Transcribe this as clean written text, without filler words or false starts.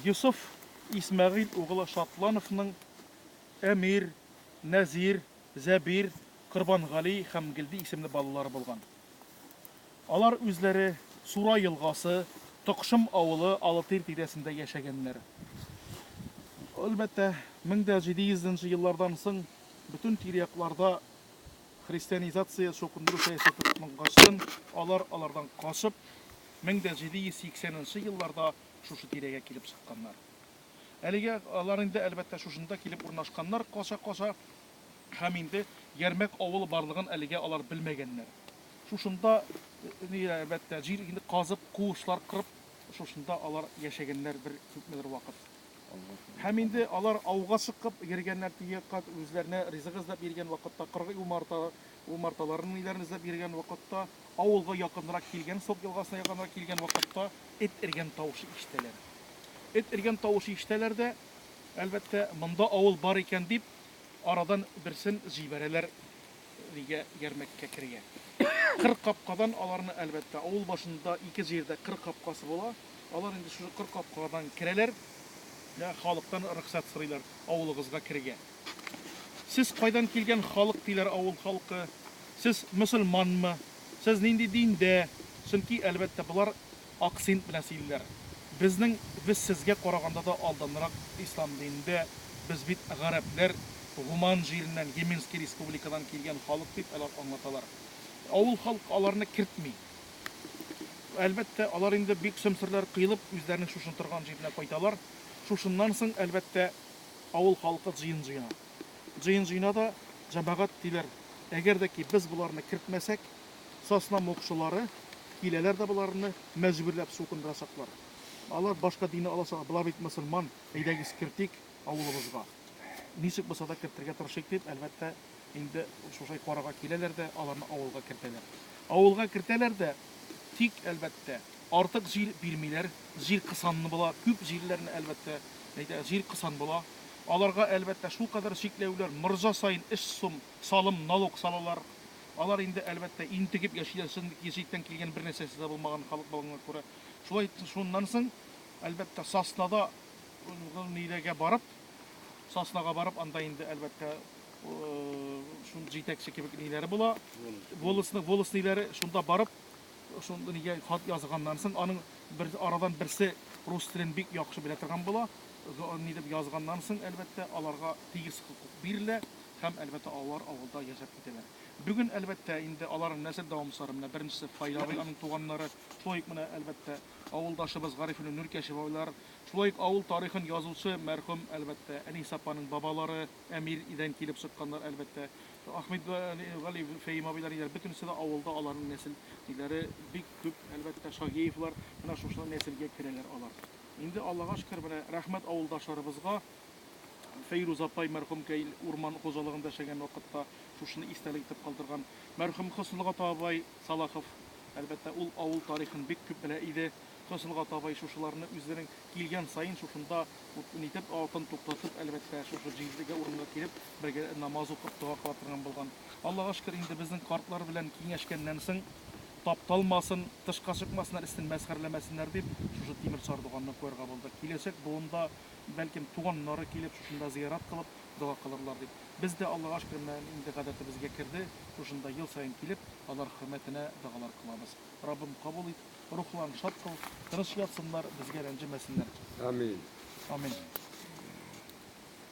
Йосыф Исмәгыйль угылы Шатлановның Әмир, Нәзир, Зәбир, Корбангали һәм Гелди исемле балалары булган. Алар үзләре Сура елгасы, Токшым авылы Алытир тирәсендә яшәгәннәр. Әлбәттә, 1700 нче еллардан соң бөтен тирә-якларда христианизация, чукындыру сәясәте тотынгачтын, алар алардан качып, 1780 нче елларда шушы тирәгә килеп чыкканнар. Әлегә алар инде, әлбәттә, шушында килеп урнашканнар кача-кача һәм инде Ярмәк авылы барлыгын әлегә алар белмәгәннәр. Шушында, ни, әлбәттә, җир инде казып, куышлар кырып, шушында алар яшәгәннәр бер күпмедер вакыт. Һәм инде алар ауга чыгып йөргәннәр теге якка, үзләренә ризык эзләп йөргән вакытта, кыргый умарта, умарталарын ниләрен эзләп йөргән вакытта, авылга якынрак килгән, Сок елгасына якынрак килгән вакытта эт өргән тавышы ишетәләр. Эт өргән тавышы ишетәләр дә, әлбәттә, монда авыл бар икән дип, арадан берсен җибәрәләр нигә Ярмәккә керергә. Кыр капкадан аларны, әлбәттә, авыл башында ике җирдә кыр капкасы була. Алар инде шушы кыр капкадан керәләр дә халыктан рөхсәт сорыйлар авылыгызга керергә. Сез кайдан килгән халык, диләр авыл халкы. Сез мөселманмы? Сез нинди диндә? Чөнки, әлбәттә, болар акцент белән сөйлиләр. Безнең, без сезгә караганда да алданрак ислам динендә, без бит гарәпләр, Гуман җиреннән, Йеменский республикадан килгән халык, дип алар аңлаталар. Авыл халкы аларны кертми. Әлбәттә, алар инде бик сөмсерләр коелып, үзләренең шушы торган җиренә кайталар. Шушыннан соң, әлбәттә, авыл халкы җыен җыена. Җыен җыена да, җәмәгать, диләр, әгәр дә ки без боларны кертмәсәк, Сосна мокшылары киләләр дә боларны мәҗбүрләп чукындырачаклар. Алар башка динне алачаклар. Болар бит мөселман, әйдәгез кертик авылыбызга. Ничек булса да кертергә тырышыйк дип, әлбәттә, инде шушай карарга киләләр дә аларны авылга кертәләр. Авылга кертәләр дә, тик, әлбәттә, артык җир бирмиләр. Җир кысанны була. Күп җирләрне, әлбәттә, әйтә, җир кысан була. Аларга, әлбәттә, шулкадәр чикләүләр, морҗа саен өч сум салым, налог салалар. Алар инде, әлбәттә, интегеп яшиләр, чөнки читтән килгән бер нәрсәсе дә булмаган халык булганга күрә. Шулай шуннан соң, әлбәттә, Саснада ниләргә барып, Саснага барып, анда инде, әлбәттә, шул җитәкче кебек ниләре була, волостный, волость ниләре, шунда барып, шунда нигә хат язганнан соң, аның бер арадан берсе рус телен бик яхшы белә торган була, ни дип язганнан соң, әлбәттә, аларга тигез хокук бирелә. Һәм, әлбәттә, алар авылда яшәп китәләр. Бүген, әлбәттә, инде аларның нәсел дәвамчылары, менә беренчесе Фаил абый, аның туганнары, шулай ук менә, әлбәттә, авылдашыбыз Гарифуллин Нуркәшев абыйлар, шулай ук авыл тарихын язучы мәрхүм, әлбәттә, Әнис апаның бабалары Әмир идән килеп чыкканнар, әлбәттә, Ахмедгали Фәим абыйлар, ниләр, бөтенесе дә авылда аларның нәсел ниләре бик күп, әлбәттә, Шагиевлар, менә шушы нәселгә керәләр алар. Инде, Аллага шөкер, менә рәхмәт авылдашларыбызга, Фәйрүз апай мәрхүмкәй урман хуҗалыгында эшләгән вакытта шушыны истәлек итеп калдырган. Мәрхүм Хөснулгата абай Салахов, әлбәттә, ул авыл тарихын бик күп белә иде. Хөснулгата абай шушыларны үзенең килгән саен шушында нитеп, атын туктатып, әлбәттә, шушы җирлегә урынга килеп, бергә намаз укып, дога кыла торган булган. Аллага шөкер, инде безнең картлар белән киңәшкәннән соң, тапталмасын, тышка чыкмасыннар, өстен мәсхәрәләмәсеннәр дип, шушы тимер чардуганны куярга булдык. Киләчәк буында Бәлкем, туганнары килеп, шушында зыярат кылып, дога кылырлар дип. Без дә, Аллага шөкер, менә инде гадәтебезгә керде, шушында ел саен килеп, алар хөрмәтенә догалар кылабыз. Раббым, кабул ит, рухларын шат кыл, тыныч ятсыннар, безгә рәнҗемәсеннәр. Амин. Амин.